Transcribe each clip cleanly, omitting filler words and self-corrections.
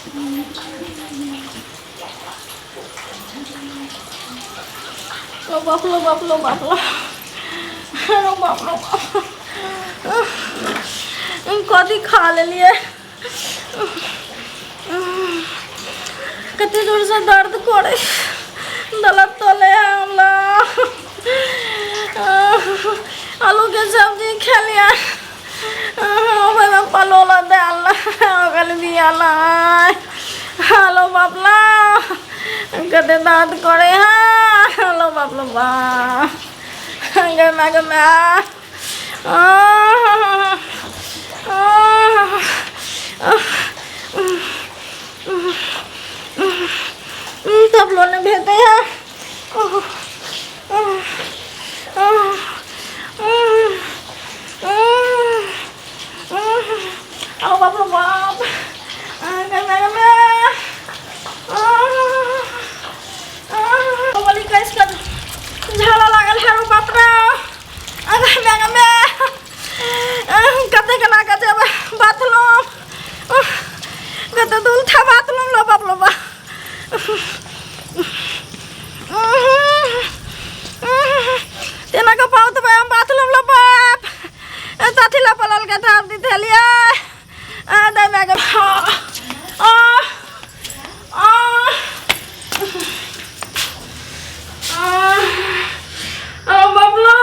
लो बाप लो बाप लो बाप लो लो बाप लो बाप। कथी खा लेलियै? कते जोरसँ दर्द करै, दलत तले हमरा। आलूके सब्जी खेलियै, ओहिमे पलोल देल ओकर दियल। हालो बापला, कते दर्द करे है। हालो बापलो बा, गे माय गे माय। तब लोने भेजते हैं। आओ बाप रे बाप, बोली कैस कर झाला लागल है। रो बाप रे, कते केना के जेबै बाथरूम? कते दूर था बाथरूम? लो बाप लो बाप, तेना के पाउत हम बाथरूम। लो बाप, तथी ला पलल के थाप दी थेलिए दे मैं के। आ आ आ बाबला,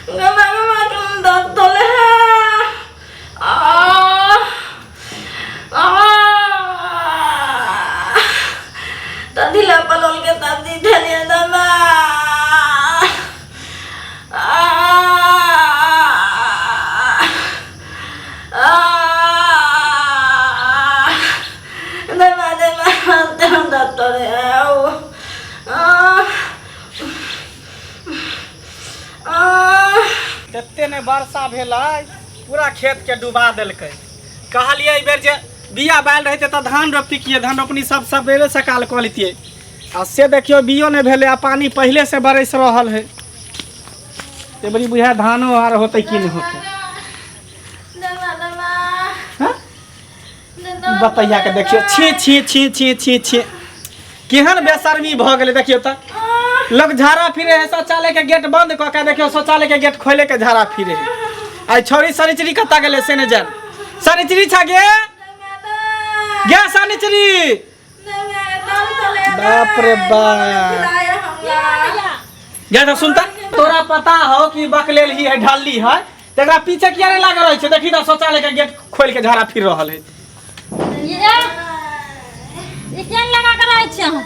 गमा गमा दर्द तले है। आ आ तथिला पलल के तब दी थेलिए दमा। तते ने वर्षा भेलै, पूरा खेतके डुबा देलकै। कहलियै एहि बेर जे बिया बालि रहितै तऽ धान रोपतियै, धान रोपनी सब सबेरे सकाल कऽ लैतियै। आ से देखियौ, बियो नहि भेलै आ पानि पहिलेसँ बरसि रहल है। एबरी बुझाय धानो आर होतै कि नहि होतै? हँ? बतैया के देखियौ, छी छी छी छी छी छी, केहन बेशर्मी भऽ गेलै। देखियौ तऽ, लोग झाड़ा फिरे है शौचालय के गेट बंद कऽ के, देखियौ शौचालय के गेट खोले के झाड़ा फिरे है। आई छौरी शनिचरी कतऽ गेलै से नहि जान। शनिचरी छा गे गे शनिचरी? बाप रे बाप, गे तऽ सुनता, तोरा पता हो कि बकलेल ही है, ढल्ली है, तकरा पीछे किया नहीं लागल रहै छै? देखी तऽ, शौचालय के गेट खोल के झाड़ा फिर रहल है। ई केहन लगा के रहै छियै अहाँ?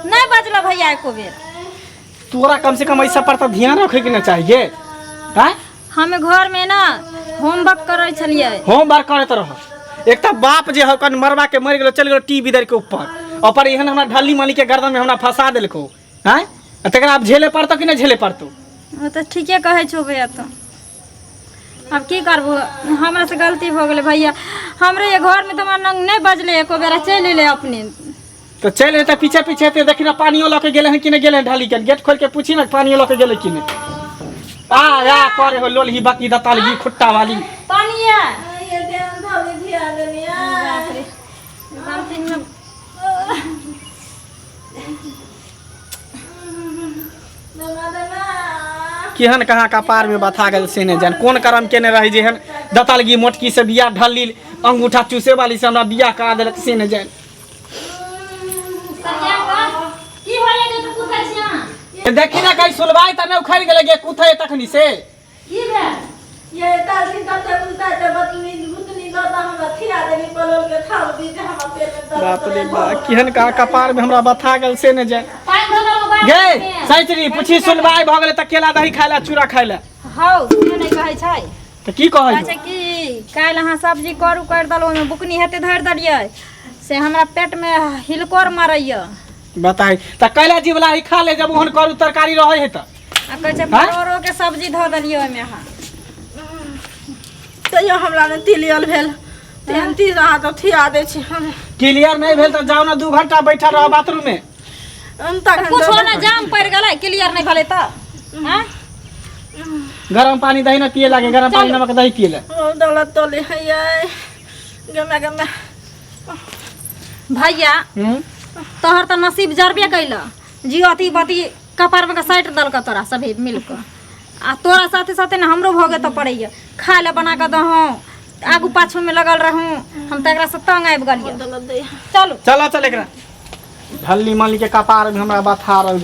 नहि बजलो भैया एको बेर। तोरा कम से कम ऐसा पर तो ध्यान रखे के ना चाहिए हैं? हमे घर में ना होमवर्क करै छलियै। होमवर्क करैत रह। एक तऽ बाप जे हो कन मरबा के मरि गेलो, चलि गेलो टी बिदर के ऊपर, ऊपर एहन हमरा ढल्ली माली के गर्दन में हमरा फंसा देलको हैं। आ तकरा आब झेले पड़तो कि नहि झेले पड़तो? ओ तऽ ठीके कहै छौ भैया। तो आब की करबो, हमरा से गलती भऽ गेलै भैया। हमरे ये घर में तऽ हमरा नंग नहि बजलै एको बेरा, चलि एलै अपने। तऽ चलि एतै, पीछे पीछे एतै। देखी ने, पानियो लऽ के गेलै हन कि नहि गेलै हन? ढाली के गेट खोलि के पूछी ने, पानियो लऽ के गेलै कि नहि? आ आ करे हो लोलही बकी दतालगी खुट्टा वाली। पानी है बाप रे, बाल्टीन में। केहन कहाँ कपार में बथा गेल से नहि जान। कोन करम केने रही जे एहन दतालगी मोटकी से बियाह, ढल्ली अंगूठा चूसे वाली से हमरा बियाह करा देलक से नहि जान। की होइए जे तू पूछै छी अहाँ? देखी ना, कहीं सुलवाई तऽ नहि उखड़ि गेलै गे कुथै तखनी से? की भेल? ये तालसिन तते उल्टा ते बतनी बुतनी दऽ तऽ हमरा खिया देली पलोल के थाल दी जे हमरा पेट में दर्द। बाप रे बाप, केहन कहाँ कपार में हमरा बथा गेल से नहि जान। पानि धऽ देलहुँ बाल्टीन गे में। सैचरी पूछी, सुलवाई भऽ गेलै तऽ केला दही खाय लए, चूड़ा खाय लए। हौ, से नहि कहै छै। तऽ की कहै? कहै छै कि काल्हि अहाँ सब्जी करू करि देलहुँ, ओहिमे बुकनी हेतै धरि देलियै, से हमरा पेटमे हिलकोर मारैए। बताई तऽ कैला जीवला ही खा ले, जब ओहन करू तरकारी रहै है तऽ। आ कहै छै आँय? परोड़ोके सब्जी धऽ देलियै ओहिमे अहाँ। तैयो हमरा नहि तिलियल भेल तीन तीन, अहाँ तऽ थिया दै छी हम। क्लियर नहि भेल तऽ जाउ ने, 2 घंटा बैठल रह बाथरूम में। हम तखन कुछो ने जाम पड़ि गेलै, क्लियर नहि भेलै तऽ आँय? गरम पानी दही ने पिए लागे, गरम पानी नमक दही पिए ले। दौलत तोले है ये गमे गमे। भैया हम्म? तोहर तऽ नसीब जरबे कैल जी अथी बती कपार में के साटि देलक तोरा सभी मिल कऽ आ तोरा साथे साथे ने हमरो भोगे तऽ पड़ैया खाय लए बना कऽ दहूँ आगू पाछू में लगल रहूँ हम तऽ एकरा से तंग आबि गेलियै दलत दैया चलू चल चल एकरा ढल्ली मल्ली के कपार में हमरा बथा रहल।